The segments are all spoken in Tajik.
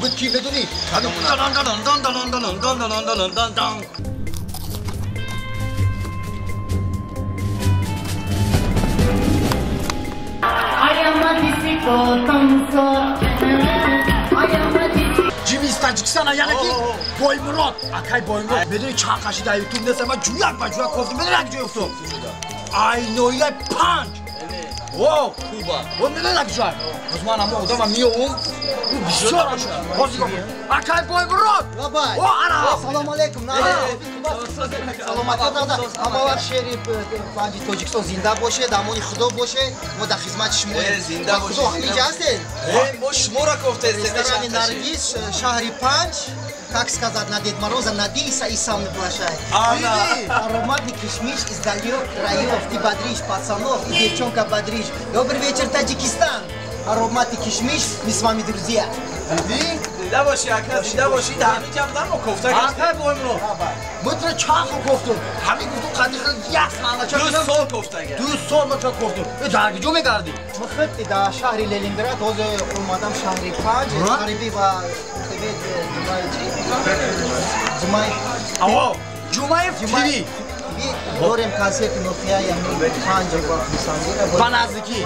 Буд ки медонӣ? Дан дан дан дан дан дан дан дан дан дан. Ҷими из Таҷикистона, яъне ки Боймурод, акай Боймурод. Медонӣ чанд қаши дар Ютуб нест, ман ҷӯяк ба ҷӯяк кофтум. Медонӣ як ҷой афтод? Ай ноҳияи Панҷ. О, Куба. О, медонӣ як ҷой? Боз ман ҳамо одама меовум. Ӯ бисёр ҳозир акай Боймурод. О, ана. Салом алейкум. Саломатӣ дада. Ҳама вақт шери панҷи Тоҷикистон зинда бошед, амони Худо бошед. Мо дар хизмати шумоем. Зинда бошед. Худо ҳаминҷа ҳастед? Мо шуморо кофтаем. Ресторани Наргиз, шаҳри Панҷ. Как сказать, на Дед Мороза надейся и сам не плашай. Ароматный кишмиш из далек краев. Ты бодришь пацанов и девчонка бодришь. Добрый вечер, Таджикистан. Ароматный кишмиш, мы с вами друзья. Зинда бошӣ, ака, зинда бошӣ. Ҳаминҷа будам, мо кофта гаштем. Акай Боймурод. Мо туро чанд хел кофтум? Ҳамин гуфтум қадри хел як маҳаллача. 2 сол кофтага. 2 сол мо туро кофтум. Э, дар куҷо мегардӣ? Мо худ дар шаҳри Ленинград, ҳозир омадам шаҳри Панҷ, ғариби ва Ҷумаи чӣ? Ҷумаи. Аво, Ҷумаев ТВ. Дорем консерти ноҳияи Панҷ ва Хусандира. Ба наздикӣ.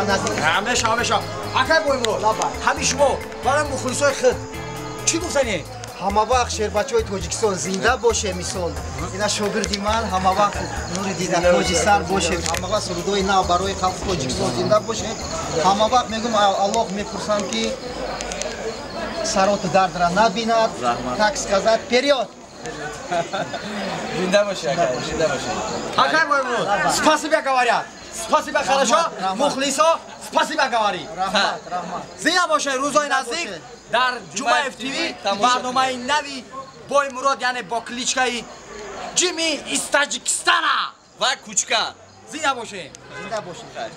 Ҳамеша, ҳамеша. Акай Боймурод, ҳамин шумо барои мухлисои худ чӣ гуфтанӣ? Ҳама вақт шербачаҳои Тоҷикистон зинда боше, мисол. Ина шогирди ман ҳама вақт нури дида тоҷи сар бошед. Ҳама вақт сурудҳои нав барои халқи Тоҷикистон зинда бошед. Ҳама вақт мегӯм, Аллоҳ мепурсам ки сароту дардра набинад. Как сказать, вперед! Зинда боши, акай, зинда боши. Акай Боймурод, спасибо говорят. Спасибо, хорошо. Мухлисо, спасибо говори. Раҳмат, раҳмат. Зинда бошед, рӯзҳои наздик дар Ҷумаев ТВ барномаи нави Боймурод, яъне бо кличкаи Ҷими из Таҷикистона ва Кучка. Зинда бошед. Зинда бошед.